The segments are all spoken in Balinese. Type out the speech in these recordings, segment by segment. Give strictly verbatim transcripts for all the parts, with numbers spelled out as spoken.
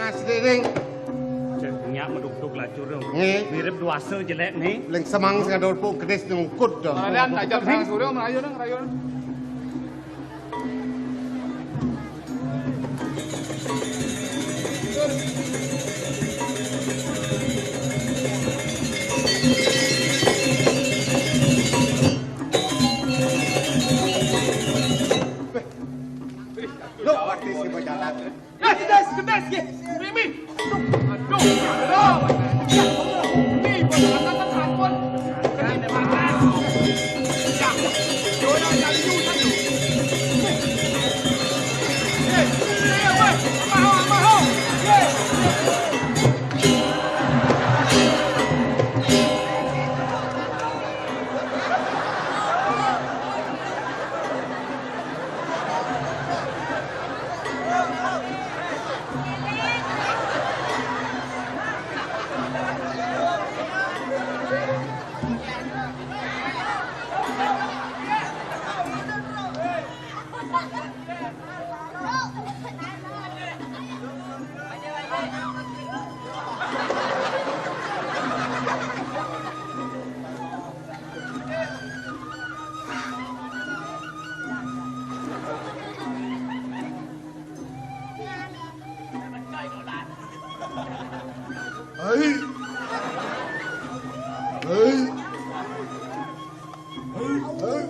Mas Ding. Cek nyak meduk-duk lacur dong. Nggih. Mirip duasa jelek nih. Ling semang sing ada urpuk gedis nyungkut dong. Kalian tajam sang surya merayu dong, rayu dong. Loh, artis si berjalan. Gas, gas, gas, gas. Mimi. Aduh, aduh, aduh. Ini buat anak-anak. Ini panas. Ya. Yola, ya, lu, ya, lu. Eh, eh, weh. Amaho, amaho. Eh. Hei. Hei. Hei. Hei.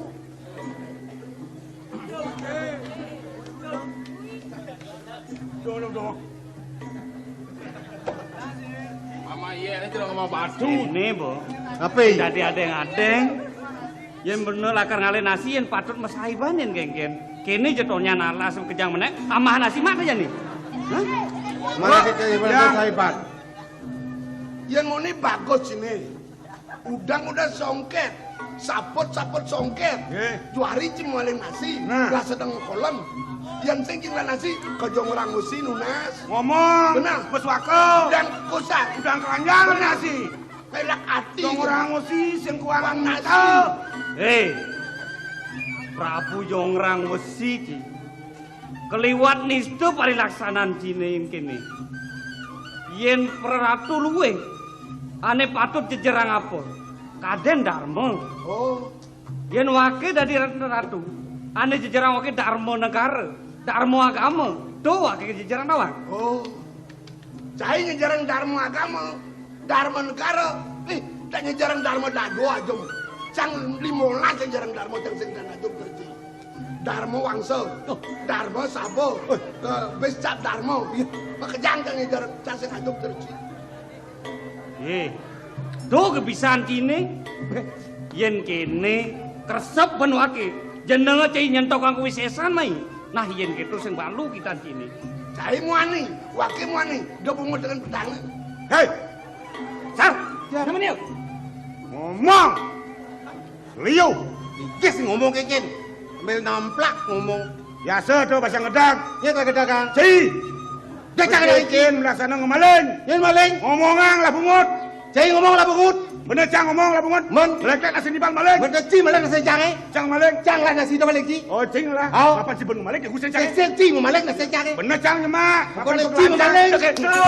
Mama, iya, ini tidak sama batu. Ini, Bu. Apa ini? Jadi adeng-adeng. Yen bener lakar ngalih nasi, yen patut mesaiban yen kengken. Kene jetonya nalas kejang menek, amah nasi mak aja nih. Hah? Mana kita ibarat mesaiban? Yen muni bagus ini. Udang udah songket, saput-saput songket. Nggih. Juari ci maling nasi, nah, lah sedeng kolem. Yen sing cinta nasi, kejong orang usi nunas. Ngomong. Benar. Meswaka. Udang kusat. Udang keranjang nasi. Pelak ati. Kejong orang usi sing kuangan nasi. Hei. Prabu Jongrang Wesi ci. Keliwat nista parilaksanan cine ing kene. Yen praratu luwih, ane patut jejerang apa? Kaden Darma. Oh. Yen wake dadi ratu, ane jejerang wake Darma Negara, Darma Agama. To wake jejerang tawang. Oh. Cai ngejarang Dharma Agama, Dharma Negara. Ih, tak ngejarang Dharma Dado aja. Cang limolas ngejarang Dharma cang sing dan aja kerja. Dharma Wangsa, Dharma Saba, eh, bis cap Dharma. Iya. Makejang cang ngejarang cang sing aja kerja. Eh, do kebisan kene. Yen kene kresep ben wake. Jenenge cai nyentok kang kuwi sesan mai. Nah, yen gitu sing balu kita kene. Cai muani, wake muani, do bungut dengan petani. Hei! Sar, ya. Nama dia? Ngomong. Liu. Iki sing ngomong keken. Sambil namplak ngomong. Biasa to bahasa ngedang. Iya, tak gedang, Kang. Si. Dia cak ada iki. Bikin melaksana ngemaling. Yen maling. Ngomongang lah bungut. Cai ngomong lah bungut. Bener cang ngomong lah bungut. Men. Melektek nasi nibal maling. Men keci maling nasi cang, eh. Cang maling. Cang lah nasi do maling ci. Oh, cing lah. Oh. Apa sih ben maling ya gusen cang? Sing ci maling nasi cang, eh. Bener cang nyemak. Bukan ci maling. Deket lo.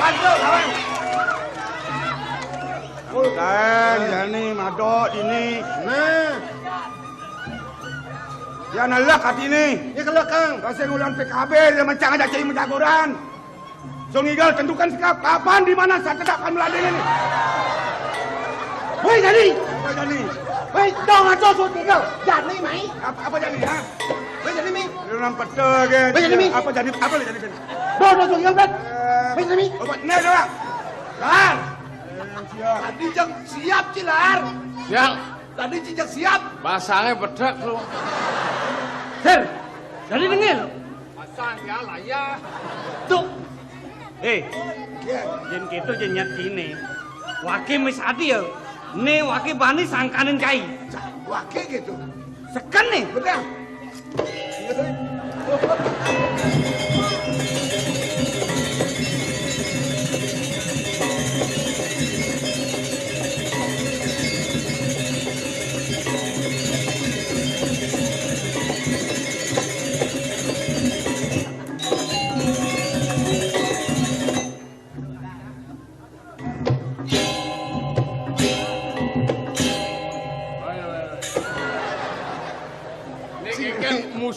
Lawan, bro, lawan. Kaen, jani madok dini. Nah. Ya nelak atine. Ya kelak, Kang. Kasih ngulan P K B, dia mencang aja cai menjagoran. So ngigal tentukan sikap kapan di mana saya tegakkan meladeni ini. Woi, jani. Apa jani? Woi, dong aja so ngigal. Jani mai. Apa, apa jani, ha? Woi, jani mi. Lu nampak tegak. Woi, jani mi. Apa jani? Apa jani? Dong, dong, so ngigal, Bet. Woi, jani mi. Obat nih, doang. Lar. Tadi jang siap, Cilar. Siap. Tadi cicak siap. Basangnya bedek lu. Sir, tadi dengil. Pasang ya lah ya. Tuh. Eh, yen gitu yen nyet kene. Wake mis adi ya. Ne wake bani sangkanin cai. Wake gitu. Seken nih. Bener. Iya, Sir.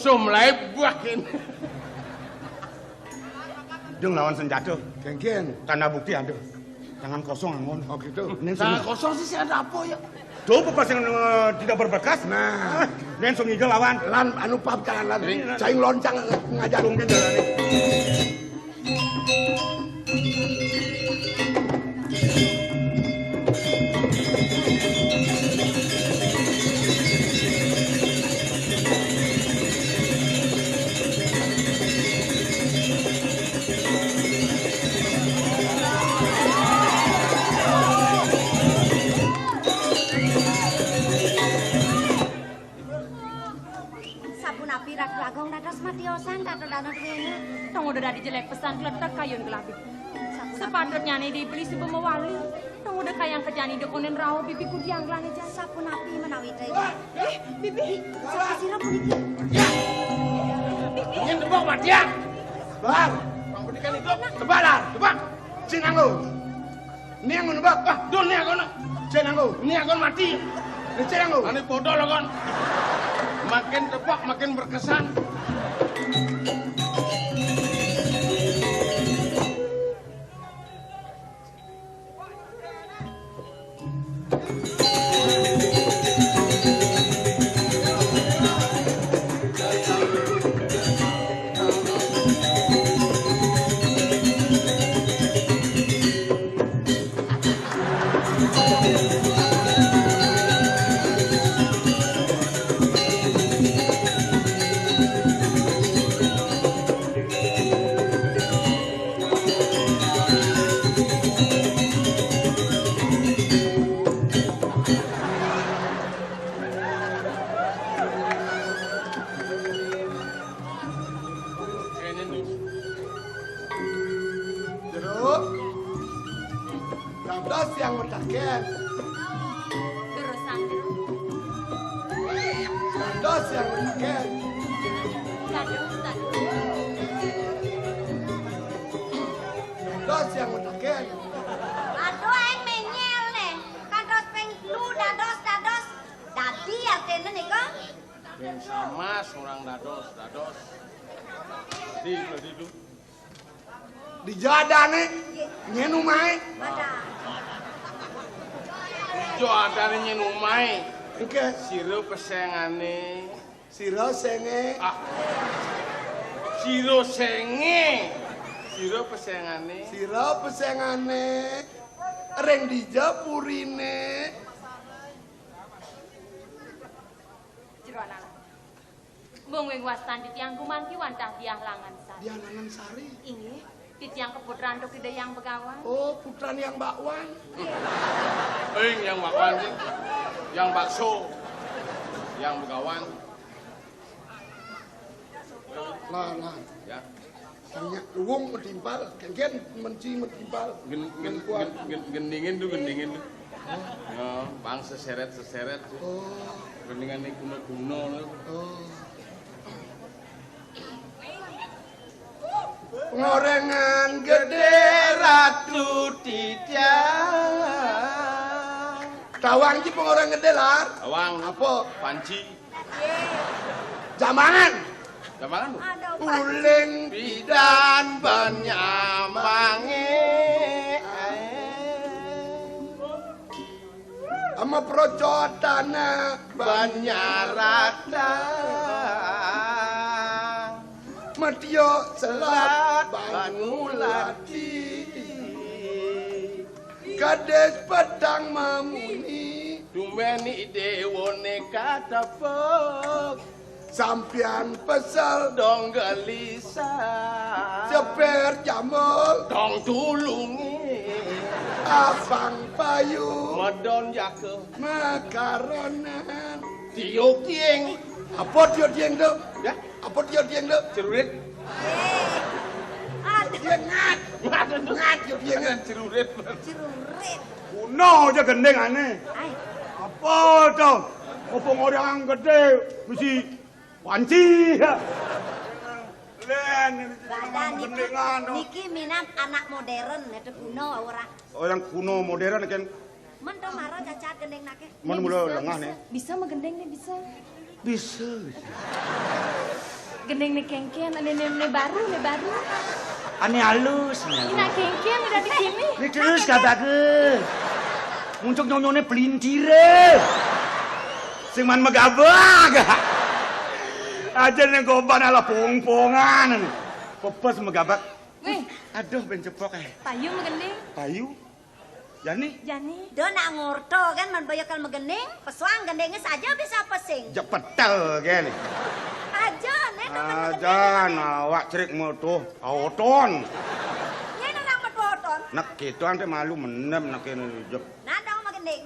Tum lae buah kene. Dia ngelawan senjata. Kéngkén. Tanda bukti ada. Tangan kosong anggon. Oh gitu. Ini Tangan seni- kosong sih, sing ada apa ya? Tuh, pas yang, eh, tidak berbekas. Nah. Ini seni lawan. Lan anu pap jalan lan. Ini. Cai loncang ngajak. Tunggu jalan. Sapunapi Ratu Agung dados matiosan, Ratu Danu Dwina? Tong udah dadi jelek pesan, kletek kayun gelabi. Sepatutnya nih dibeli sebelum mewali. Tong udah kayang kejani dekonen rauh bibi kudiang gelane jan. Sapunapi menawi teh? Eh, bibi, sapa sira puniki? Bibi. Ingin tebak mati ya? Bang, Bang Pendidikan itu tebak lah, tebak. Cina lo. Niang ngono, Bang. Ah, dul niang kono. Cek nang kono. Niang kono mati. Cek nang kono. Ane padha lho kon. Makin tebak makin berkesan. Kene lho. Jero. Dados yang mutaken. Durusang, Jero. Dados yang mutaken. Dados, dados. Dados yang mutaken. Aduh, aing menyel nih. Kantos ping telu dados, dados. Dadi artine niku? Ping sama surang dados, dados. Di, di, di. Di jadane nyenu mae. Padahal. Di jadane nyenu mae. Oke. Sira pesengane. Sira senge. Ah. Sira senge. Sira pesengane. Sira pesengane. Ring dija purine. Jero analan. Mung wing wastan titiang gumanti wantah Diah Langan Sari. Diah Langan Sari? Inggih, titiang keputran antuk Ida Hyang Begawan. Oh, putran Hyang Bakwan. Ing Hyang Bakwan sih. Hyang Bakso. Hyang Begawan. Lah, lah. Ya. Tanya luwung metimpal, kengken menci metimpal. Gen-, gen-, Kuat. Gen-, gen-, gendingin tuh, gendingin tuh. Ya, bang seseret-seseret tuh. Oh. Gendingan ini kuno-kuno tuh. Oh. Pengorengan gede Ratu Titiang. Tawang ki pengorengan gede, Lar. Tawang. Apa? Panci. Jambangan. Jambangan, Bu? Ada, Pak. Uling pidan banyamange. Ama procotana banyarata. Matio selat bangulati. Kades petang mamuni. Tumben i dewane katepuk. Sampian pesel dong gelisah. Ceper jambul dong tulungi. Abang payu medon jaka. Makaronan. Tiup tiing. Apa tiup tiing tu? Ya? Apa tiup tiing tu? Cerurit. Aduh. Dia ngat. Ngat itu. Ngat tiup tiing. Cerurit. Cerurit. Kuno aja gending aneh. Ai. Apa to? Mumpung orang gede mesti panci. Len, ini Badan niki, gendingan, no. Niki minat anak modern, itu kuno ora. Oh, yang kuno modern kan. Men to mara cacat gending nake. Men mula lengah nih. Bisa megending nih, bisa. Bisa. Gending né kénkén, ané, né, né baru, né baru. Ané alus, ané alus. Ina kénkén, udah di sini. Né terus gabagé. Muncuk nyonyoné pelintiré. Sing man megabag. Aja né goban ala pongpongan. Pepes megabag. Wéh. Aduh, bén cepok, eh. Payu magending. Payu. Jani? Jani. Dé nak ngorta kan, man béyakal magending, pesuang gendingé saja bisa pesing. Jak petel kan. Aja, né, dé man magending. Aja, awak cerik metuh oton. Nyén orang metuh oton. Nak kéto anté malu menem nak kéné jep. Nah, dong magending.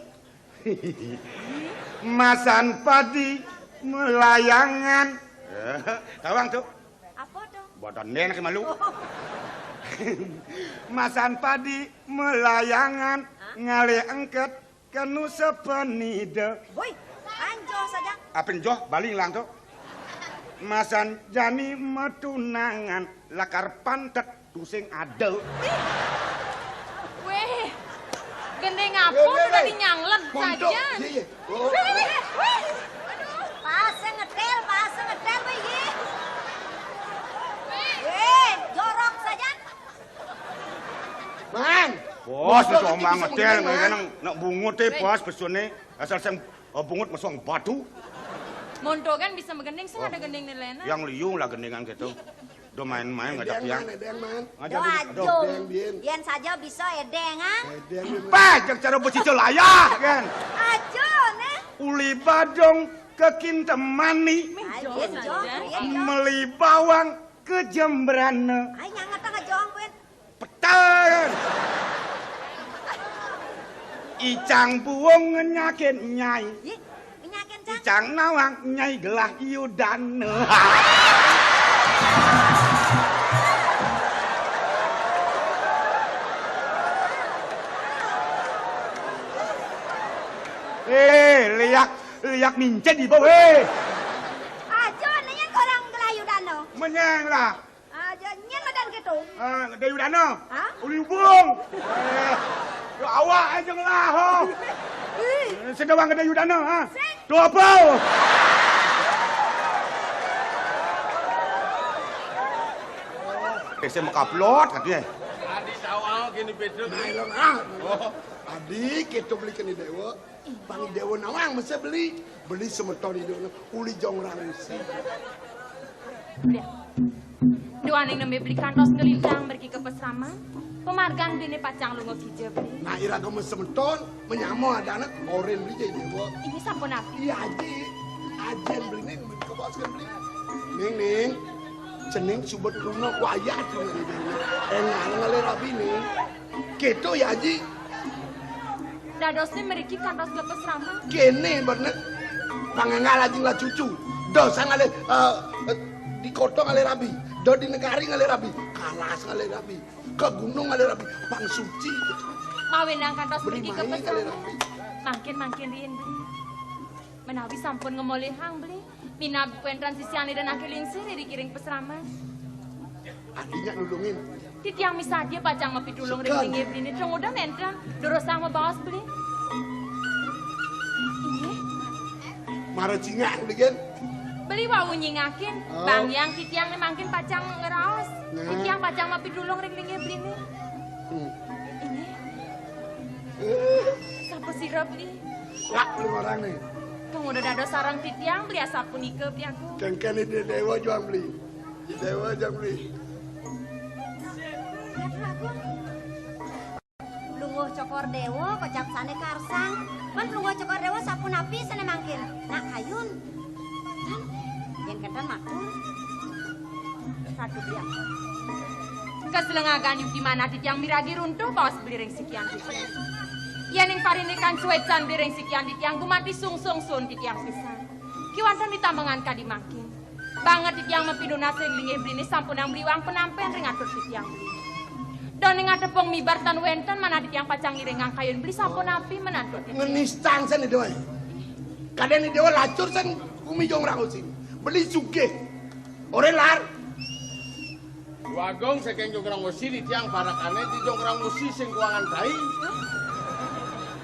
Masan padi melayangan. Tawang tuh. Apa tuh? Badan né nak malu. Masan padi melayangan, hah? Ngalih engket kenu sepenida. Woi, anjoh saja. Apin joh, baling lang tuh. Masan jani matunangan, lakar pantet tusing ada. Wéh, gending apa udah dinyanglet saja. Iya, iya. Oh. Wéh, wéh, wéh. Aduh. Pas ngetel, pas ngetel, wéh, iya. Wéh, jorok saja. Man. Bos, coba ngetel, nang nak bungut, eh, bos, pesuné. Asal sing, eh, bungut mesong batu. Monto kan bisa magending, sing ada gending né léna. Yang liung lah gendingan kéto. Udah main-main ngajak édéng, yang. Man, édéng, man. Ngajak. Doa édéng, aduh. Ajung. Édéng, Bin. Yén saja bisa édéng, ah. Édéng, Bin. Pah, yang cara becicil ayah, kan. Aja, né. Uli badong ke Kintamani. Ayo, ayo, ayo. Meli bawang ke Jembrana. Ayo, nyanget aja, Bin. Petel. Icang buung ngenyakin nyai. Yé, ngenyakin, Cang? Icang nawang nyai gelah Yudana. Eh, liak, liak mincén di bawah, eh. Aja, né nyén korang gelah Yudana. Menyang lah. Aja nyén madan kéto. Ah, Dayudana. Hah? Uli ubung. Eh, yo awak aja ngelah, ho. Ih. Sedawang Dayudana, ha. Sing. Tuh apa? Eh, saya mekaplot katanya. Adi tahu ah, gini Pedro. Nah, ilong ah. Oh. Adi, kita beli kena dewa. Pang Déwa nawang mesti beli. Beli semeton idupnya uli jongrang usi. Duaning nembé beli kantos ngelintang mriki ka pasraman. Pamargan beliné pacang lunga kija beli. Nah, ira kamu semeton menyama adana oren beli jadi Déwa. Ini sampun api. Iya, Aji. Ajen beliné mriki ka bos kan beli. Ning, ning. Cening subet kruna wayah cening. Engal ngalih rabi ning. Kéto ya, Aji. Dadosné mriki kantos ka pasraman. Kéné bener. Pang engal ajing lah cucu. Dosa ngalih, eh, eh, di kota ngalih rabi. Do di negari ngalih rabi. Kalas ngalih rabi. Ke gunung ngalih rabi. Pang suci. Mawinan kantos mriki ka pasraman. Mangkin, mangkin riin beli. Menawi sampun ngemolihang beli. Minab kuentran sisian ida nangke lingsir iri kiring pasraman. Artinya nulungin. Titiang misadia pacang mapitulung ring linggih beliné. Dong udah nenten. Durusang mabaos beli. Inggih. Mara cingak beli kan? Beli wau nyingakin. Oh. Bang Yang titiang né mangkin pacang ngeraos. Nah. Titiang pacang mapitulung ring linggih beliné. Hmm. Inggih. Eh. Sapa sira beli? Wah, lu orang nih. Kang udah dados sareng titiang beli asapunika beli aku. Kengken ini Déwa juang beli. Déwa juang beli. Lihat aku. Lungguh Cokor Déwa kocap sané karsang. Man Lungguh Cokor Déwa sapunapi sané mangkin. Nak kayun. Kan? Yén kénten matur. Ratu Briang. Kaslengagan yukti manah titiang miragi runtuh baos beli ring sikian titiang. Yén ing parindikan suécan beli ring sikian titiang gumanti sungsung sun titiang pisan. Kiwanten ditambengan kadi mangkin. Banget titiang mapinunas ring linggih beliné sampunang beli wang penampén ring atur titiang beli. Daning atepung mibar tan wénten manah titiang pacang ngiringang kayun beli sapunapi menantu titiang. Ngenistang sané doy. Kadén Déwa lacur san kumi jongrang usi. Beli sugih. Oré lar. Wagung saking jongrang usi titiang parakané di jongrang usi sing kuangan tai.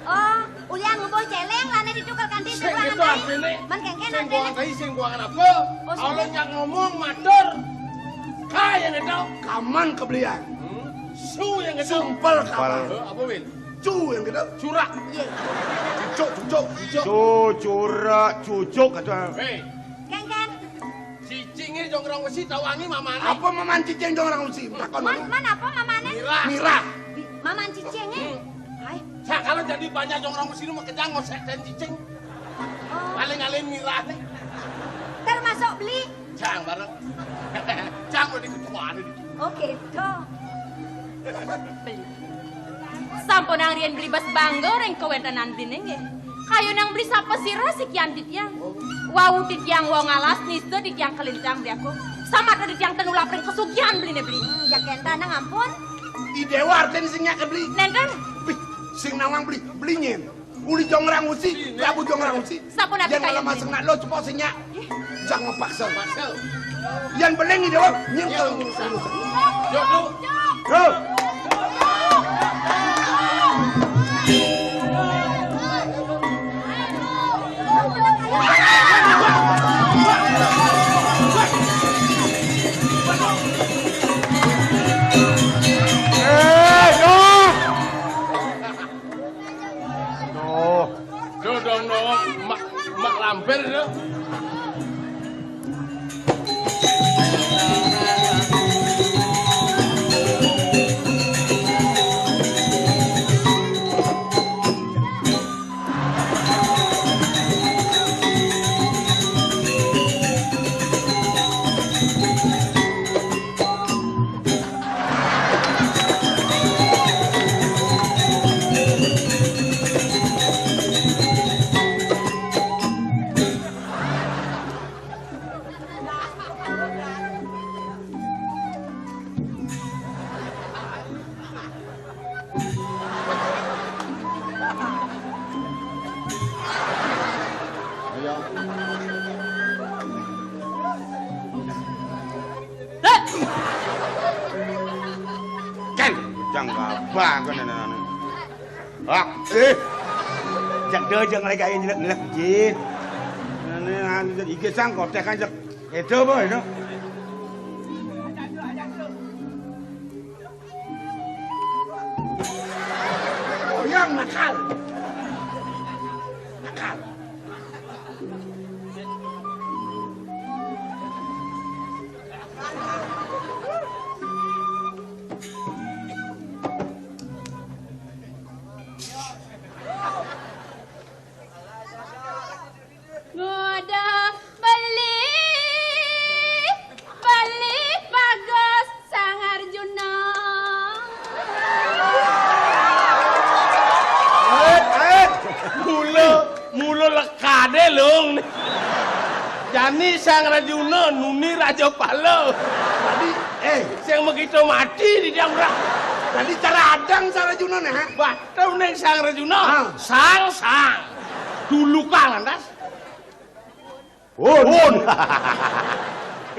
Oh, Ulian ngubuh céléng, lana ditu kanti sing sebelah gitu antai. Artinya. Man kéngkén sing artinya. Kuang tadi, sing kuangan apa? Oh, Allah sing. Nyak ngomong, matur. Kaya gitu. Kaman kebelian. Hmm? Su yang gitu. Sumpel kaman. Sumpel. Eh, apa, Win? Cu yang gitu. Curak. Iya. Cucuk, cucuk. Cucuk. Cu, curak, cucuk, kata. Hei. Kéngkén. Cicingé jongrang besi tawangi mamane. Apa maman cicing jongrang besi? Takon man, man apa mamane? Mirah. Mirah. Bi-, maman cicingé. Hmm. Hai. Sakala jadi banyak jongrang besi mah kejang ngosek dan cicing. Oh. Paling alin mirah nih. Termasuk beli. Jang bareng. Jang udah diketuaan itu. Oke, toh. Beli. Sampunang riin beli bes bangga ring kawéntenan bliné nggih. Kayunang beli sapa sira sikian titiang. Wau titiang wong alas nista titiang kalintang beli aku. Samatra titiang ten ulap ring kasugihan bliné beli. Hmm, ya kénten nang ampun. I déwa artin sing nyak beli. Nénten. Bih, sing nawang beli, beli nyén. Uli jongrang usi, Prabu jongrang usi. Sampun. Yén api kaya malah maseng nak lo cepok sing nyak. Jang ngepaksa. Paksa. Yén beling i déwa nyingkel. Yo, yo. Yo. Eh, yo. Aduh. Duh, duh, duh. Mak, mak lampir, duh. Ayo. Kén, jang gabah kén anak-anak. Ah, eh. Jak do, jak lagi ayo nyelek-nyelek, Jin. Ini anu, iki sang kotek kan, jak. Itu apa itu? Yang nakal. Nakal. Ngudah beli, beli bagus Sang Arjuna. Eh, eh, mula, mula lekadé, Lung. Jani Sang Arjuna nuni Rajapala. Tadi, eh. Sing makita mati di Jamrah. Tadi cara adang Sang Arjuna né, ha? Bah, Tuning Sang Rajuna. Ah. Sang, sang. Dulu kang lantas. Pun. Pun.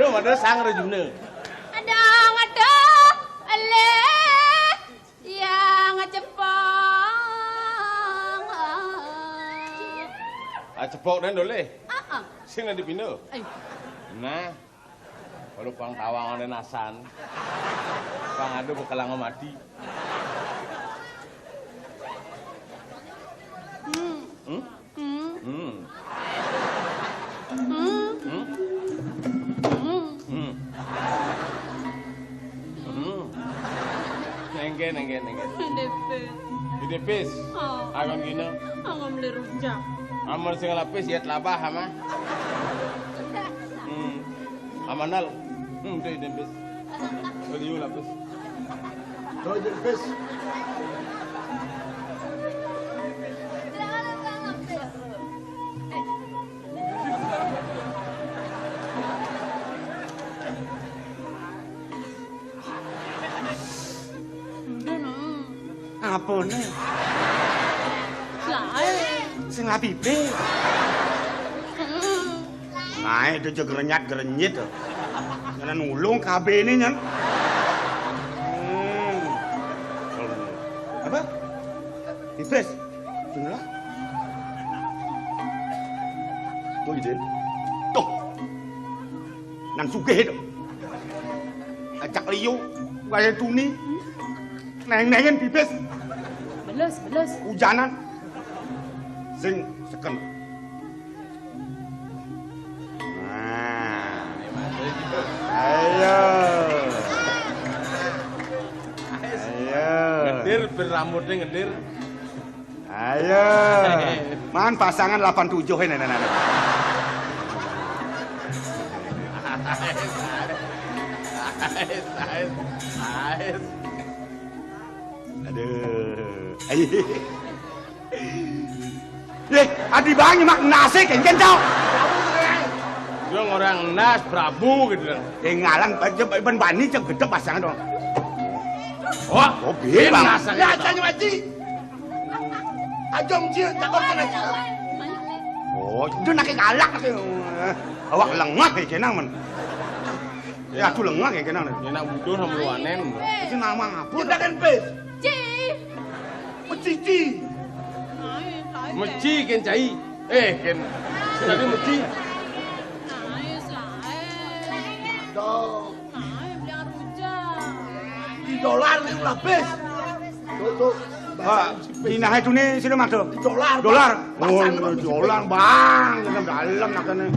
Yo, ada Sang Rajuna. Ada, ada. Eleh. Yang cepok. Ah, cepok dan doleh. Ah, ah. Sing nanti pindah. Eh. Nah. Kalau pang tawang oleh nasan. Pang ada bekelang mati. Hmm. Hmm? Hmm. Hmm. Hmm. Hmm. Hmm. Hmm. Nengke, nengke, nengke. Depes. Di depes. Oh. Akan gina. Angam le rujak. Amal sing lapis ya telabah ama. Hmm. Amanal. Hmm, deh depes. Beliau lapis. Kau depes. Apané? Saé. Sing apipe. Naik tu jeg renyat gerenyit. Nyanan ulung kabéh ini nyan. Hmm. Apa? Iblis. Bener lah. Gitu. Tuh. Nang sugih to. Ajak liu, kaya tuni. Neng-nengen bibis. Beles, beles. Hujanan. Sing seken. Nah. Ayo. Ayo. Ngedir, bir rambutnya ngedir. Ayo. Man pasangan delapan tujuh ini, nah, nah, nah. Aduh. Ayo. Eh, adi bangi mak nasi kencen, Cok. Dia orang nas Prabu gitu kan. Eh, ngalang, ben bani, Cok, gedhe pasangan dong. Oh, oh, piye, Bang? Nas. Ya, tanya Maji. Aja mjil, takon kena jil. Oh, itu nake galak nake. Awak lengah ya kenang men. Ya aku lengah ya kenang. Ya nak butuh sama lu anem. Itu nama apa? Kita kan pes. Ci. Mecici. Meci ken cai. Eh, ken. Tadi meci. Tuh. Di dolar ni ulah bes. Tuh, tuh. Pak, dinahe dune sira, Mas, Do? Dolar. Dolar. Pasang. Oh, dolar, Bang. Kena dalem nakene.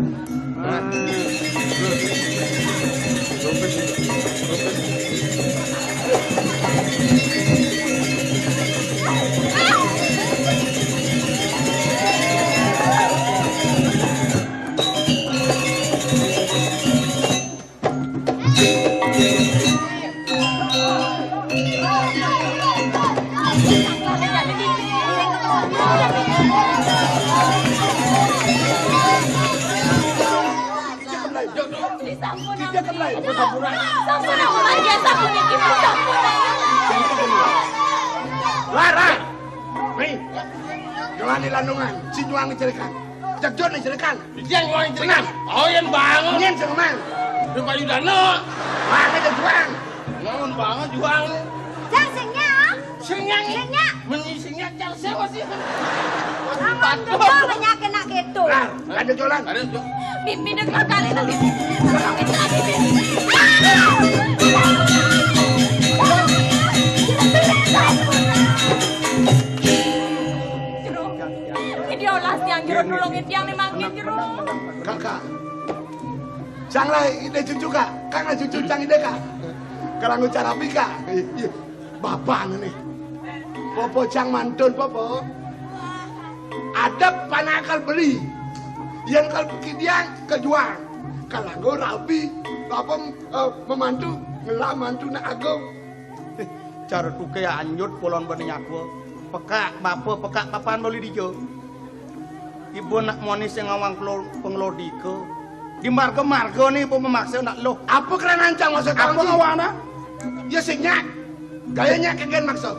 Sampun, Mas, ya, sampun iki, sampun. Lah, lah. Nih. Gelani lanungan, si nyuang cerikan. Jagjo nih cerikan. Iki yang mau cerikan. Oh, yang bangun. Yen sing mang. Di Pak Yudana. Mana ada juang? Bangun banget juang. Jang sing nyak. Sing nyak. Sing nyak. Meni sing nyak, jang sewa sih. Aman, betul, banyak kena gitu. Nah, ada jualan. Ada jualan. Mimpi dek kali tadi. Jero. Iki diolas tiang jero, nulungi tiang nih mangkin jero. Kakak. Cang lah ide cucu, Kak. Kang lah cucu cang ide, Kak. Kerang ucap rapi, Kak. Iya. Bapak nih. Popo cang mantun, Popo. Adep panakal beli. Yang kalau kidiang kejuang. Kalau rapi, Bapak, eh, memantu, ngelah mantu nak agung. Cara tuke anyut polon bani nyakwa. Pekak bapa, pekak papan beli dija. Ibu nak moni sing ngawang kelo-, pengelodika. Di marga-marga ni ibu memaksa nak loh. Apa kena nancang maksud kamu? Apa ngawana? Ya sing nyak. Gaya nyak kegen maksud.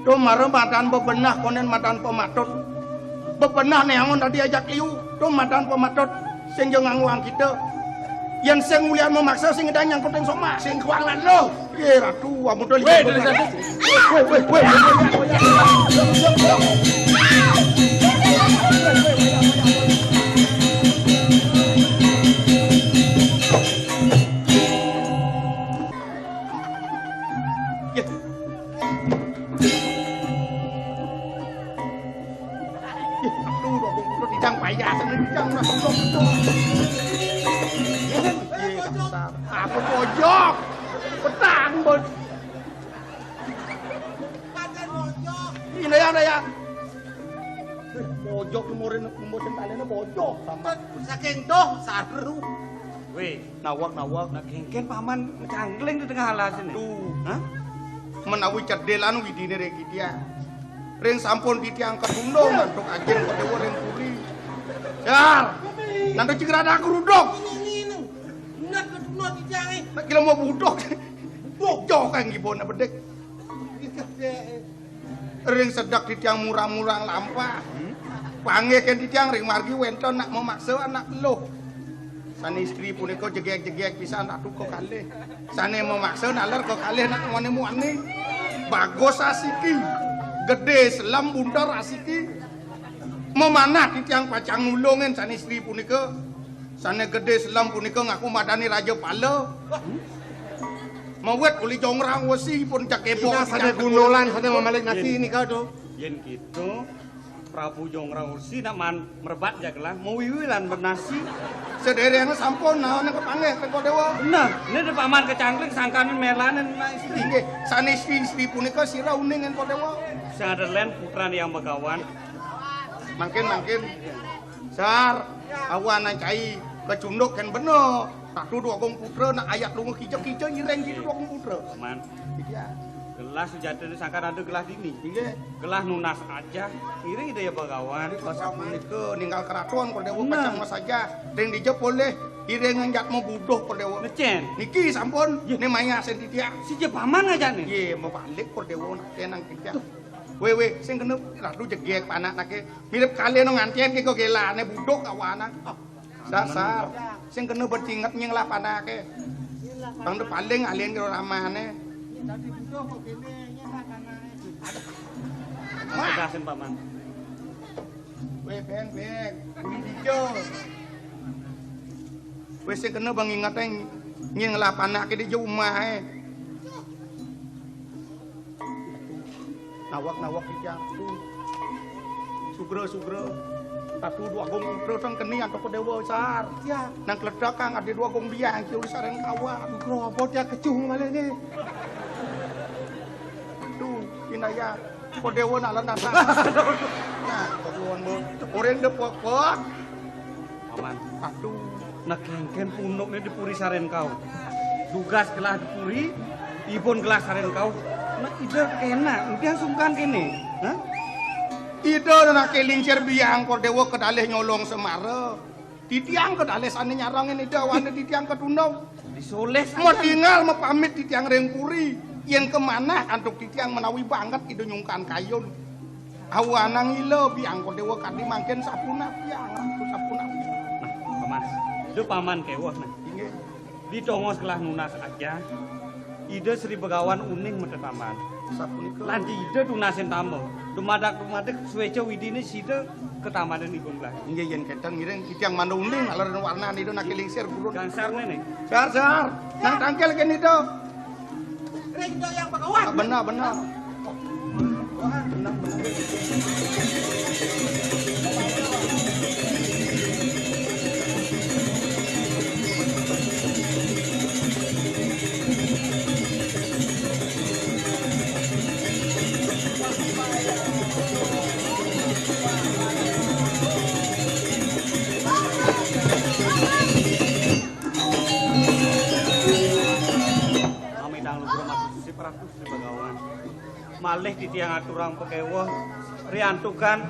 Tuh mara madan bebenah konen madan pematut. Bebenah neangon tadi ajak liu. Tuh madan pematut. Sing jo ngangguang kita. Yen sing mulian memaksa sing ngedang nyangkut ing somah. Sing kuangan lo. Ye ratu, amun to. Weh, dari satu. Weh, weh, weh, weh, weh, weh. Ye. Ih, aduh, dong, kudu dicang payasan, dicang mas, dong, dong. Iya, dasar. Apa pojok? Petang, bos. Ini ya, ya. Pojok, umurin, umurin talinya pojok, sama. Saking tuh, saru. Weh. Nawak, nawak. Nak kengken paman cangkling di tengah alas ini. Tuh. Hah? Menawi cedil anu widine ring titiang. Ring sampun titiang ketundung mantuk ajeng Padewa ring puri. Jar. Nanti cing rada keruduk. Ini, ini, ini. Bener ketundung titiang, eh. Nak kira mau budok. Budok. Jauh kan gibona bedik. Ring sedek titiang murang-murang lampah. Panggih ken titiang ring margi wenten nak memaksa anak luh. Sane istri punika jegeg-jegeg pisan ratu kekalih. Sane memaksa naler kekalih nak muane-muane. Bagus asiki. Gede selem bunter asiki. Mamanah titiang pacang nulungin sané Sri punika. Sané Gedé Selem punika ngaku madani Raja Pala. Mawit uli jongrang wesi pun cak kebok. Kita sané gundolan, sané mamalik nasi nika to. Yén gitu, Prabu Jongrang Wesi nak man mrebat jagelah, mawiwi lan benasi. Sadéréngé sampun naon ing kapanggih, Rengko Déwa. Nah, ini di paman kecangkling sangkaning melanin, Mas. Inggih, sané istri-istri punika sira uning, Rengko Déwa. Sing ada lén putra yang begawan. Mangkin, mangkin. Sar, awan cai kecunduk kan bener. Ratu Dwagung Putra nak ayat lunga kija-kija iring gitu Dwagung Putra. Paman. Iya. Gelah sujatine sangkan ada gelah dini. Inggih. Gelah nunas aja, iri daya bagawan. Pas sapunika ninggal keraton, Rengko Déwa. Nah. Pacang mas aja. Ring dija polih, iring njat mabuduh, Rengko Déwa. Ngecen. Niki sampun, yé, né maya sing titiang. Si je paman aja nih. Yé, mabalik, Rengko Déwa, nak kenang titiang. Wé, wé, sing kena ratu jegek panak nake. Mirip kalih no ngantian ke kok gelane budok kawanan. Oh. Dasar. Sing kena betinget nying lah panake. Bang de paling alien karo ramane. Tegasin, Paman. Wé, Ben, Ben. Budi Tijo. Wis sing kena bang inget nying lah panake di jauh omahe. Nawak-nawak iki aku. Sugra-sugra. Ratu Dwagung Putra teng keni antuk Déwa Sar. Ya. Nang kledak kang ade Dwagung Biang ki uli sareng kawan. Sugra apa dia kecuh malih ne? Duh, inaya. Kok Déwa nak lenasa. Nah, kok nuwun, Bu. Orang depok-pok. Paman. Aduh. Nah, kengken punukne di puri saren kau. Dugas gelah di puri, ibun gelah saren kau. Nah, ida kena, udah sungkan kene. Hah? Ida nak kelincir biang, Rengko Déwa, kedalih nyolong semara. Titiang kedalih sane nyarangin ida wane titiang ketundung. Disoleh saja. Medingal mepamit titiang ring puri. Yen kemanah antuk titiang menawi banget ida nyungkan kayun. Awanang ila biang Rengko Déwa kadi mangkin sapunapi, Ratu, sapunapi. Nah, Paman. Itu Paman keweh, nah. Inggih. Ditongos gelah nunas aja. Ida Sri Begawan uning metet Paman. Sapunika. Lan ida tunasin tamba. Dumadak-dumadak sueca widine sida ketamanan ibun gelah. Inggih, yen kenten ngiring titiang manda uning aleren warnane ida naki lingsir purun. Gangsarne nih. Sar, sar. Nang tangkil kene ida. Ring Jayang Bagawan. Benar, benar. Benar, benar. Amidang luhur matur sisip Ratu Sri Bagawan. Malih titiang aturang pakeweh, riantukan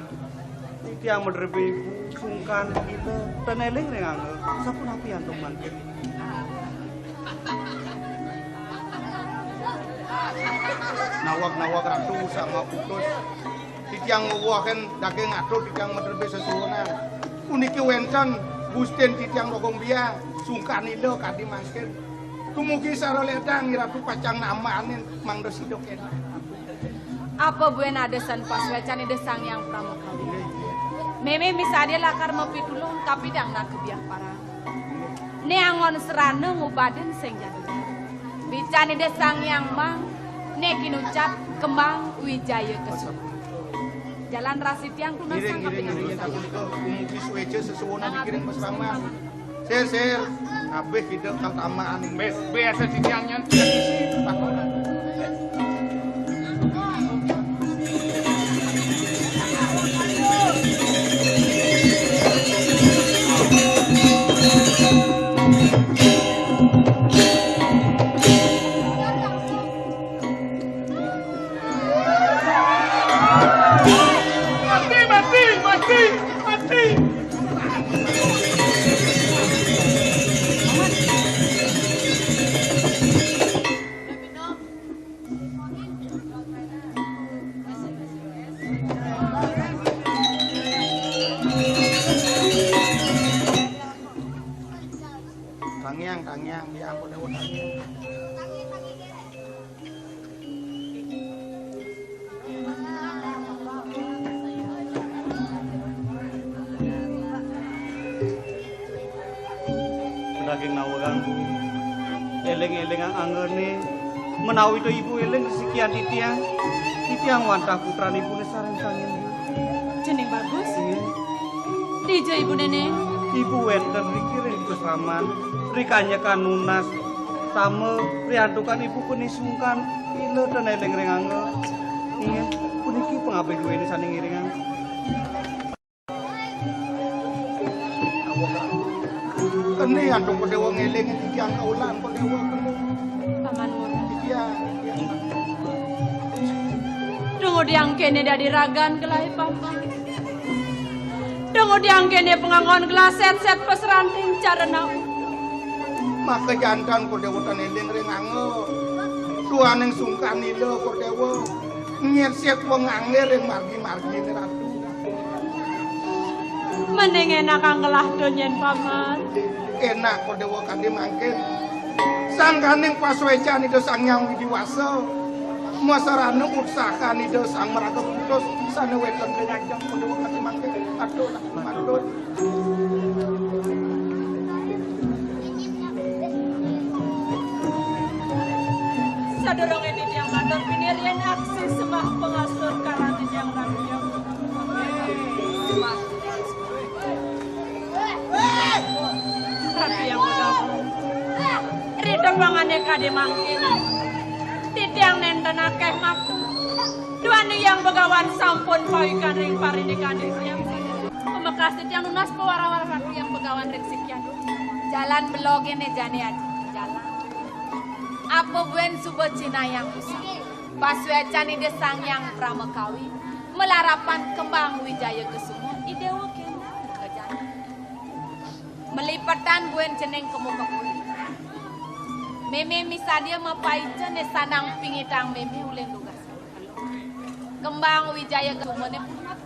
titiang madrebi ibu sungkan ila ten eling ring angga. Sapunapi antuk mangkin? Nawag-nawag Ratu sama putus. Titiang ngwewahin daging atur titiang madrebi sesuwunan. Puniki wenten Gustin titiang Dwagung Biang, sungkan ila kadi mangkin. Dumugi sara ledang Ratu pacang namanin mangda sida kena. Apa buin ada san pasuecan Ida Sang Hyang Pramakawi? Mémé misadé lakar mapitulung kapidang nak kebiah parang. Né angon serana ngubadin sing jadul. Bican Ida Sang Hyang Mang, né kinucap kembang wijaya kesuna. Jalan rasi tiang tunasang kapingan. Umugi suéca sesuwunan dikirim pasraman. Sir, sir, kabéh kita katamaan. Bes, biasa titiang nyen, tiang isi, pakonan. Mati, mati, mati, mati. Tangiang, tangiang, ya ampun, ya ampun, tangiang. Saking nawang, éling-élingang anggané, menawi to ibu éling resikian titiang, titiang wantah putran ibuné sareng sangin. Jeneng bagus. Inggih. Dija ibuné, Ning? Ibu wénten riki ring pasraman, ri kanyekan nunas, sama riantukan ibu pun sungkan, ila ten éling ring angga. Inggih, puniki pangabih duéné sané ngiringang. Kéné antuk Déwa ngéling titiang kaulan Déwa kéné. Paman Wuruk. Iya, iya. Dong udiang kéné dadi ragan gelaé, Paman. Dong udiang kéné pangangon gelah sét-sét pasranting carana. Maka janten Déwa tan éling ring angga. Duaning sungkan ila Déwa. Nyét sét pangangge ring margi-marginé Ratu. Mending énak anggelah to nyén, Paman. Énak Déwa kanti mangkin. Sangkaning pasuécan Ida Sang Hyang Widhi Wasa. Masarana utsahan Ida Sang Maraga Putus sané wénten ring ajeng Déwa kanti mangkin. Aduh, matur. Sadurungé titiang matur piniryen aksi sembah pangaksur karang titiang Ratu Hyang. Ratu Hyang Begawan. Ri tempangané kadé mangkin. Titiang nénten akéh matur. Duaning Hyang Begawan sampun pawikan ring parindikan titiang. Pamekas titiang nunas pawara-wara Ratu Hyang Begawan ring sikian. Jalan belogé né jani aji. Jalan. Apa buin suba cinayang usah. Pasuécan Ida Sang Hyang Pramakawi, malarapan kembang wijaya kesuma, i Déwa kéné ka jani. Malipetan buin cening ka muka puri. Mémé misadia mapaica né sanang pingitang mémé ulih nugas. Kembang wijaya kesumané pungut.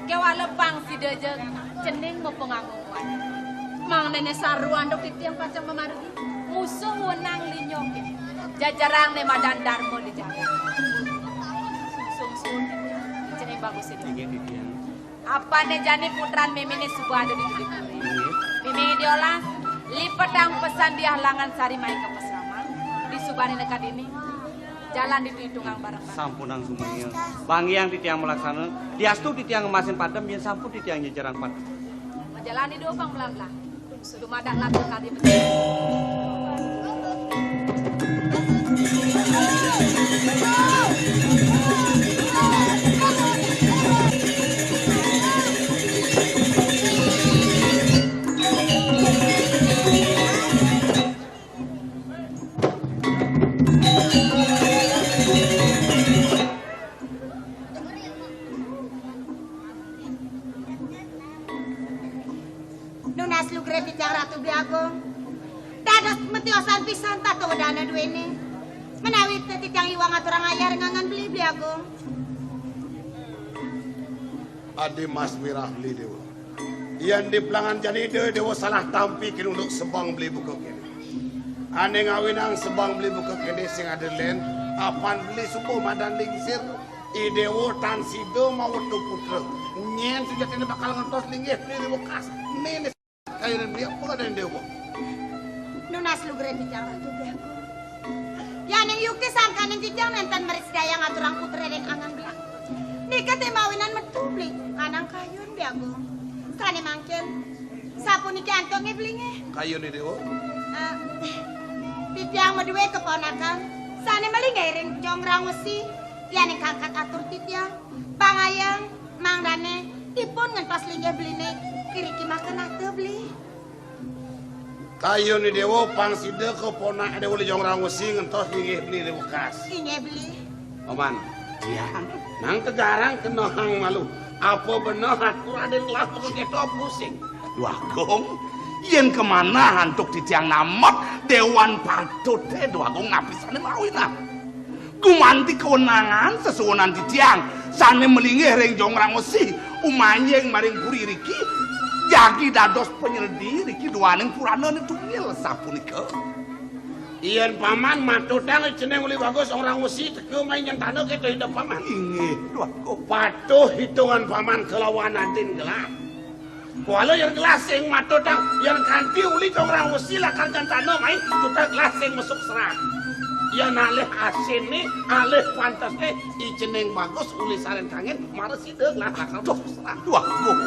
Kéwala pang sida ja cening mapanganguan. Mangdané saru antuk titiang pacang mamargi. Musuh wenang linyoké. Jajarang né madan darma di jagat. Sungsung cening bagus itu. Inggih, titiang. Apané jani putran méméné suba ada di dudi puri. Inggih. Mémé diolas, lipetang pesan di halangan sari mai ka pasraman. Di subané nekad ini. Jalan ditu itungang bareng-bareng. Sampunang sumangga. Banggiang titiang malaksana. Diastu titiang ngemasin padem yén sampun titiang nyejerang padem. Majalani dua pang belang-belang. Dumadak laku kadi betul. Nunas lugra titiang Ratu Bli Agung. Dados matiosan pisan tata wedana duéné. Menawi titiang iwang aturang ayah ring anggan beli, Bli Agung. Adi Mas Wirah Beli Déwa. Yén di pelangan jani Ida Déwa salah tampi kinunduk sebeng beli buka kéné. Ané ngawinang sebeng beli buka kéné sing ada lén, apan beli suba madan lingsir, i Déwa tan sida mawetu putra. Nyén sujatiné bakal ngentos linggih beli ri wekas. Né, né, kayun beli apa kadén Déwa? Nunas lugra titiang Ratu Bli Agung. Yaning yukti sangkaning titiang nénten mrisidayang ngaturang putra ring anggan beli. Nika té mawinan metu beli, anang kayun Bli Agung. Sané mangkin, sapuniki antuk nggih beli nggih. Kayun, Déwa. Ah, titiang madué keponakan, sané malinggih ring Jonggrang Wesi, yaning kangkat atur titiang, pangayeng, mangdané, ipun ngentos linggih beliné, iriki makanata beli. Kayun Déwa pang sida keponak Déwa Lijong Rang Wesi ngentos linggih beli ri wekas. Inggih beli. Paman. Tiang. Nang tegarang kenehang malu. Apa beneh atur Raden Kelas Putut kéto pusing? Duh Agung, yén kamanah antuk titiang namet Déwan Patut té, Duh Agung, napi sané mawinan? Gumanti kawenangan sesuunan titiang sané malinggih ring Jonggrang Wesi, umaying maring puri riki, jagi dados panyeledi riki duaning puranané tunggil sapunika. Yén Paman matutang cening uli bagus Jonggrang Wesi teka mai nyentana kéto idep Paman. Inggih, Duh Agung. Patuh hitungan Paman kalawan adin gelah. Wala yen gelasing matodang, yen kanti uli dong rang wesi lakar nyantana mai, tuta gelasing mesuk serang. Yen alih asine, alih pantesne, ijening bagus uli saren kangin, mara sida gelah lakar mesuk serang. Wah, Gung.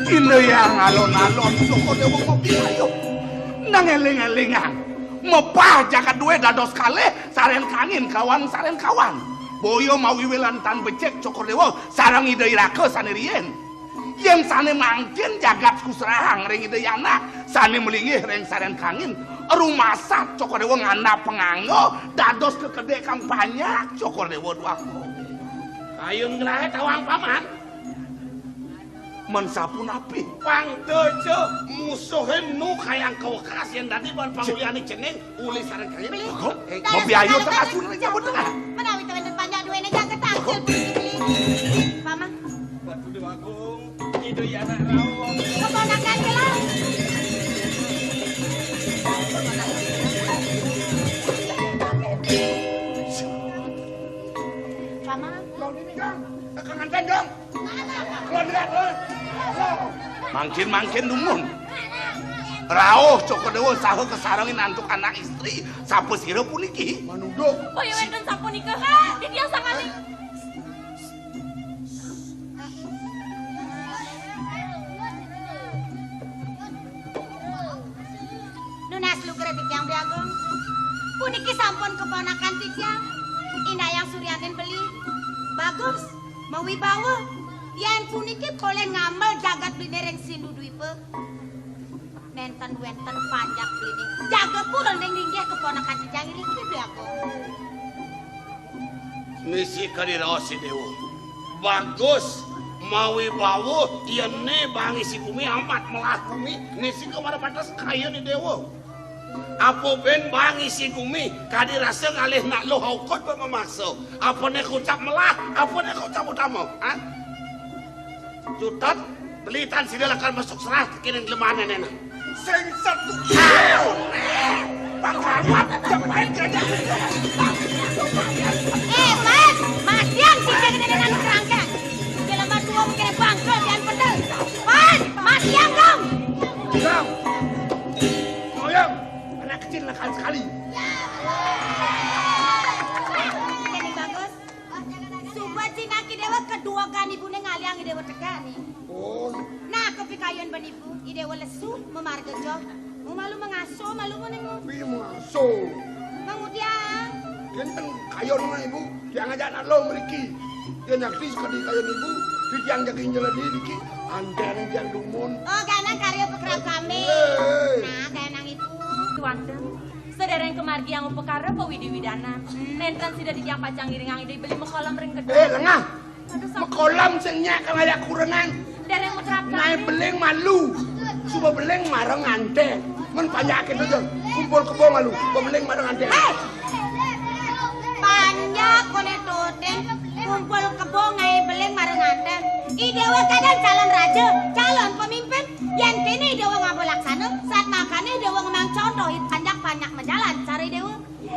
Dina yang alon-alon, Soko Dewa ngopi ayo. Nang eling-elingan. Mepah jagat duwe dados kalih, saren kangin kawan, saren kawan. Boya mawiwilan tan becik, Cokor Dewa, sareng Ida Iraka sane riyin. Yen sane mangkin jagat kusrahang ring Ida Yana, sane mlinggih ring saren kangin, rumasat Cokor Dewa ngandap panganggo, dados kekedek kang banyak Cokor Dewa duaka. Ayun ngrahe tawang paman. Men sapunapi? Pang dojo musuhe nu kayang kawekas yen dadi ban pangulihane jeneng uli sareng kangin. Beli. Kok? Eh, Daya mabiayu sekali, tengah Beli. Sunan nyambut tengah. Menawi to wenten panjak duwene jagat taksil beli. Paman. Batu Dewa Agung, Ida Yana Rawa. Keponakan kula. Paman. Lo niki, Jang. Tekan nganten, Jang. Lo lihat, lo. Lo. Mangkin-mangkin dumun. Rauh Cokor Dewa saha kasarengin antuk anak istri, sapa sira puniki? Manuduk. Boya wenten sapunika, titiang sangani. Nunas lugra titiang, Bli Agung. Puniki sampun keponakan titiang, Indayang Suryaning beli. Bagus, mawibawa. Yen puniki polih ngamel jagat bline ring Sindu Dwipa. Nenten wenten panjak bline. Jaga pura ning linggih keponakan titiang iriki, Bli Agung. Misi kadi raos, Dewa. Bagus, mawibawa, yene bangisi gumi amat melah gumi, nisika mara pantes kayune Dewa. Apa ben bangisi gumi, kadi rasa ngalih nak luh aukut pemamaksa. Apane kucap melah, apane kucap utama, ha? Cutet, beli tan sida lakar masuk serah, kene lemane nena. Sing setu. Pangkawan, cepat kerja. Eh, Pan, matiang sing kene nena kerangkang. Jelema tua mungkin bangkel pian pendel. Pan, matiang dong. Dong. Ngoyong, anak kecil nakal sekali. Jadi bagus. Suba cinaki Dewa kedua kan ibune ngaliang Dewa tegak nih. Oh. Nah, kepikayun ben ibu, i Dewa lesu, memarga joh. Mu malu mengaso, malu menengu. Piye mengaso? Mengudiang. Kenten kayun mah ibu, tiang ajak nak lo mriki. Yen yakti sekadi kayun ibu, titiang jagi nyeledi niki. Anten tiang dumun. Oh, ganang karya pekerap kami. Hei. Nah, ganang ibu. Tuanten, sedereng kemargiang upakara pawidi-widanan. Nenten sida titiang pacang ngiringang Ida beli mekolam ring kedua. Eh, lengah. Aduh, sam- Mekolam sing nyak kang ayak kurenan. Dereng mekerap. Nae beling malu. Suba beling mareng anten. Men panjake to, Jon. Kumpul kebo malu. Suba beling mareng anten. Hei! Panjak kone toten. Kumpul kebo ngae beling mareng anten. I Dewa kadang calon raja, calon pemimpin. Yen kene I Dewa ngaba laksana, sat makane I Dewa ngemang contoh, it panjak-panjak majalan cara I Dewa.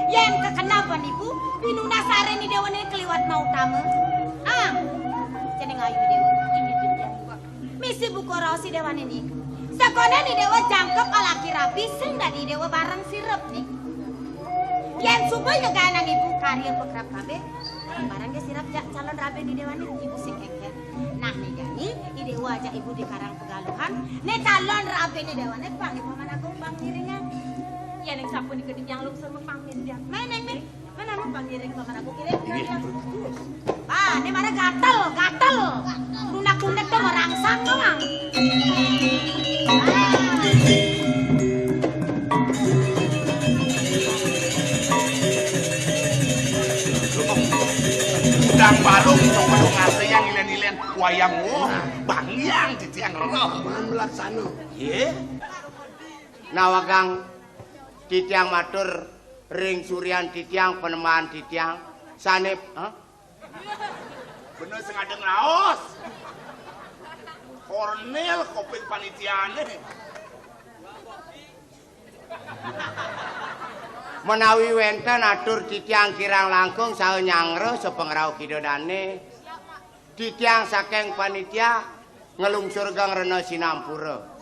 Yen kekenal penipu, pinunas saren I Dewa niki keliwat mautama. Ah, jeneng ayu I Dewa, inggih titiang. Misi buka raos I Dewa niki. Sakonen I Dewa jangkep alaki rabi sing dadi I Dewa bareng sirep niki. Yen suba nyeganang ibu karya pekerap kabeh, barang ge sirep jak calon rabi I Dewa niki ibu sing engken. Nah, nih jani, I Dewa ajak ibu di karang pegaluhan. Nih calon rabi I Dewa nih pang ibu mana agung bang kiringan. Ya, ning sapunika titiang lungsur mapamit, ya. Main, neng, nih. Mana mau bang kiring paman agung kiring? Iya. Ah, nih mana gatel, gatel. Lunak-lunak tuh merangsang tuh, Mang. Dang balung, dang balung ngasih yang ilen-ilen wayang wo, bang yang titiang roh. Man melaksana. Ye. Nawagang titiang matur ring suryan titiang, panembahan titiang, sane, hah? Bener sing ada ngraos. Kornil koping panitiane. Menawi wenten atur titiang kirang langkung saha nyangra sapangrauh kidodane. Titiang saking panitia Nglungsurgang rena sinampura.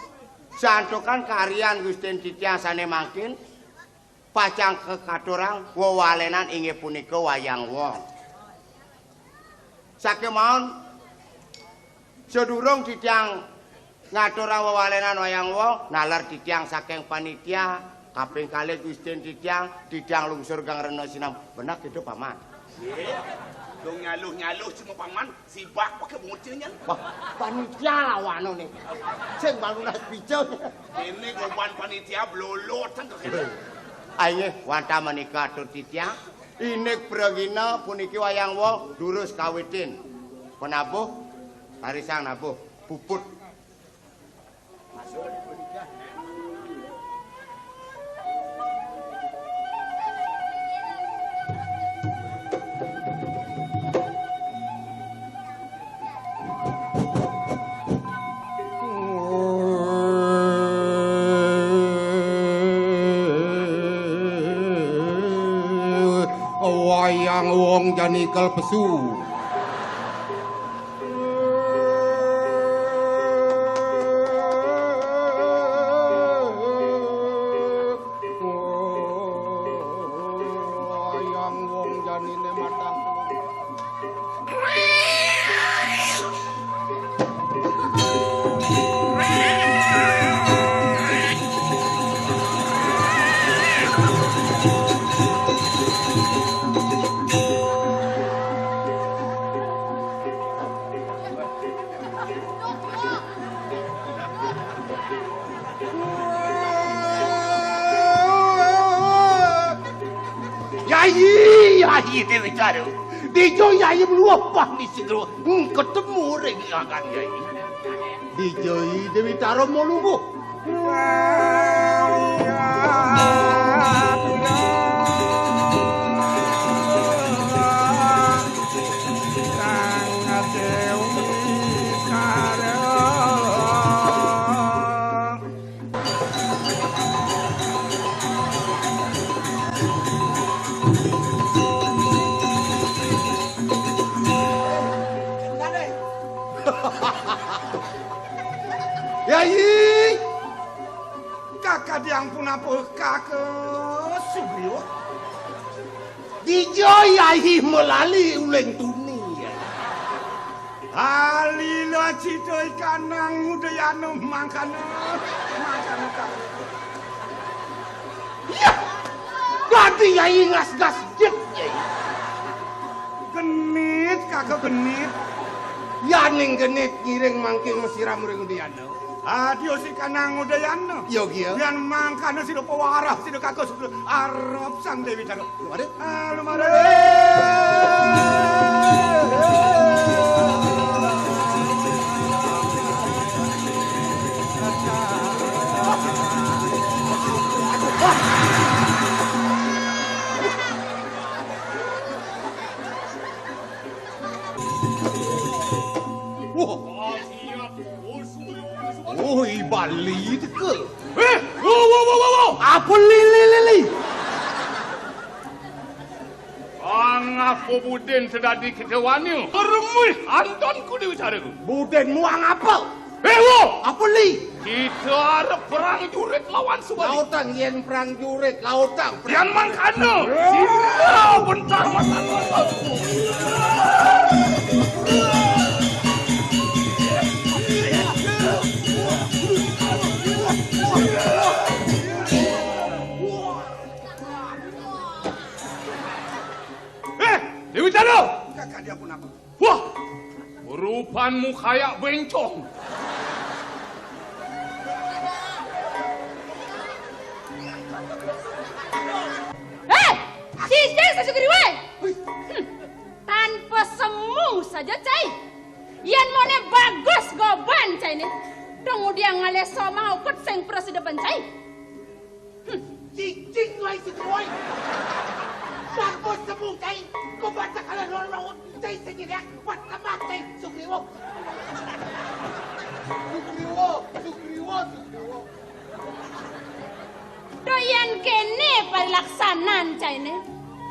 Santukan karyan Gustin titiang sane mangkin pacang kakaturang wewalenan inggih punika Wayang Wong. Sakemaon sadurung titiang ngaturang wewalenan Wayang Wong, naler titiang saking panitia, kaping kalih Gustin titiang, titiang lungsurgang rena sinam. Bener gitu, Paman? Nggih. Dong nyaluh-nyaluh cuma Paman, sibak pakai bocilnya. Wah, panitia lawan nih. Sing balunas pica. Ini goban panitia blolotan kok. Ayo, wantah menika atur titiang. Indik pragina puniki Wayang Wong durus kawitin. Penabuh, tarisang nabuh, puput. Wayang Wong jani kelpesu. Wayang Wong janine matang. Yai, yai, Dewi Tara. Dija yai meluah pah ni segera. Hmm, ketemu ring agan yai. Dija i Dewi Tara mau lungguh. Yai, kakadiang punapa kaka Sugriwa? Dija yai melali uling tuni, yai. Alila cita ikanang Udayana mangkana, mangkana karo. Yah! Dadi yai ngas-ngas jit, yai. Genit, kaka genit. Yaning genit ngiring mangkin masiram ring Udayana. Adio si kanang Udayana. Yogia. Yan mangkana sida pawarah, sida kaka sida arep Sang Dewi Tara. Lumare. Ah, lumare. Wah. Oh, i Bali teka. Eh, wo, wo, wo, wo, wo. Apa li, li, li, li? Angapa buden sedadi kita wani? Permih anton ku Dewi Tara. Buden muang apa? Eh, wo. Apa li? Kita arep perang jurit lawan Subali. Lautang yen perang jurit, lautang. Yan mangkana, sira bentar matan. Eh, Dewi Tara! Kakak dia pun apa? Wah, rupanmu kayak bencong. Eh, cicing sasugriwe. Hmm, tanpa semu saja, cai. Yen mone bagus goban, cai ne. Dong udiang ngalih soma ukut sing prasida ban, cai. Hmm. Cicing wai sugriwa. Bagus semu, cai. Goban sakala lor laut, cai sing nyedak. Wat temak, cai, sugriwa. Sugriwa, sugriwa, sugriwa. Doyan kene parilaksanan caine.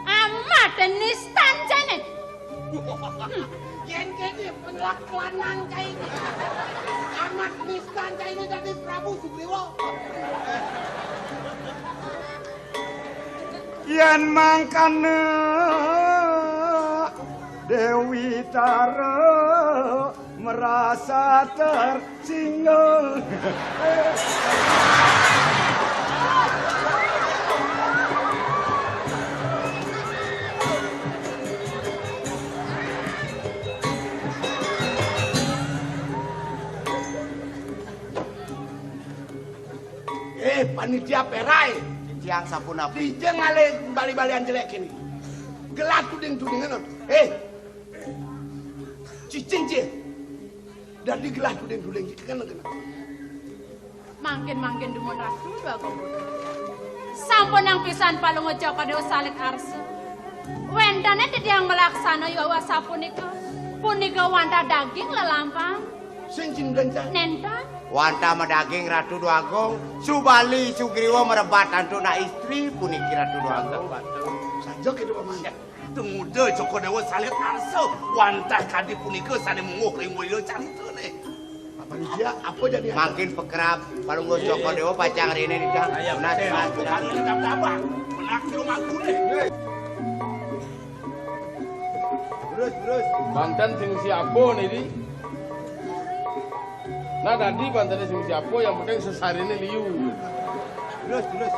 Amat nistan caine. Hmm. Yén kéné penyelak lanang cai ini. Amat nistan cai ini dadi Prabu Sugriwa. Yén mangkana Déwi Tara merasa tersinggung. Eh, panitia perai. Titiang sapunapi? Dija ngalih bali-balian jelék kéné. Gelah tuding-tudingan. Eh, cicing, cicing. Dadi gelah tuding-tuding, kena, kena. Mangkin-mangkin dumun Ratu Déwa Agung. Sampunang pisan Palungguh Cokor Déwa salit arsa. Wénten titiang malaksana yuwa sapunika. Punika wantah daging lelampah. Sing cinten, Cak? Nénten. Wantah madaging Ratu Déwa Agung. Subali Sugriwa merebat antuk nak istri puniki Ratu Déwa Agung. Saja kéto, Paman. Tumuda Cokor Déwa salit arsa, wantah kadi punika sané mungguh ring wira caritané. Apa nih dia? Apa jadi? Mangkin pakerab, Palungguh Cokor Déwa pacang réné nitah. Nah, nah, nah. Terus, terus. Banten sing siapa nih, Di? Nah, dadi bantené sing siapa, yang penting sesariné liu. Terus, terus.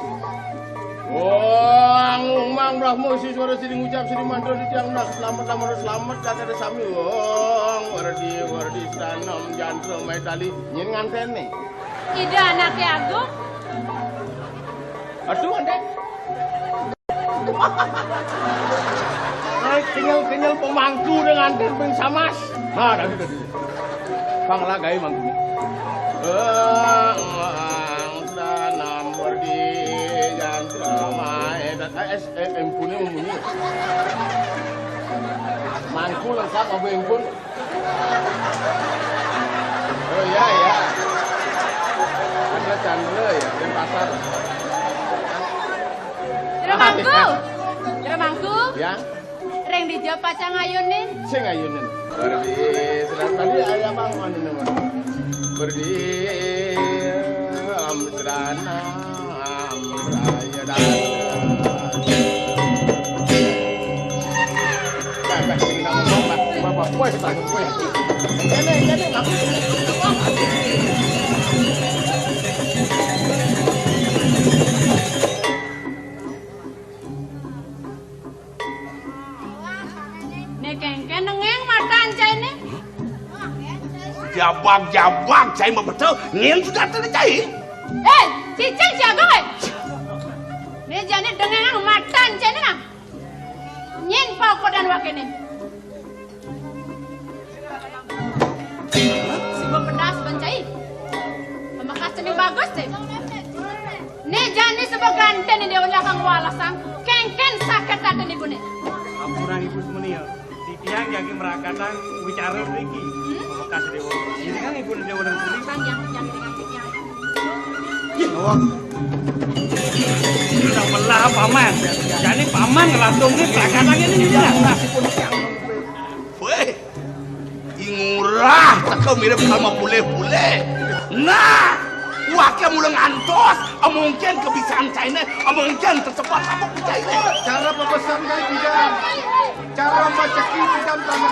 Wong umang Brahma siswara sing ngucap sing mantra titiang nak selamat, selamat, selamat, kagak ada sami. Wong werdi, werdi, sanom, jantra, maitali, nyén nganténé. Ida anaké agung. Aduh, nganténé. Kenyel-kenyel pemangku dengan timping samas. Nah, tadi, tadi. Panglah gaé mangku. Eh, eh, tanam berdi jantra maé, eh, eh, eh, empune memunyi. Mangku lengkap apa empun? Oh, iya, iya. Ada Chandra ya, Denpasar. Jero mangku. Jero mangku. Ya. Ring dija pacang ayunin? Sing ayunin. Berdi, sedang tadi ayah bang, anu nama. Berdi, am, serana, am, raya, dan. Né kéngkén nengéng matan cainé. Jabag-jabag cai mabeta, nyén sujaténé cai. Eh, cicing si Agung, eh. Né jani dengengang matan cainé nah. Nyén pakodan wakéné. Suba pedas ban cai. Pamekas cening bagus deh. Né jani suba ganténé déwa lakang walasang. Kéngkén saket atin ibuné. Ampurang ibu semeni ya. Titiang jagi merakatang wicara mriki. Hmm? Pamekas déwa. Ini kan ibu déwa dan kuning. Bang, yang, yang dengan titiang. Ih, nawak. Sudah melah paman. Jani paman ngelatung né prakatang ini, ini nah. Wéh, I Ngurah teka mirip kal mapulih-pulih. Nah, waké mula ngantos, mungkin kebiasaan cainé, mungkin tercepat apa cainé. Cara pepesan kai pidan. Cara maceki pidan sama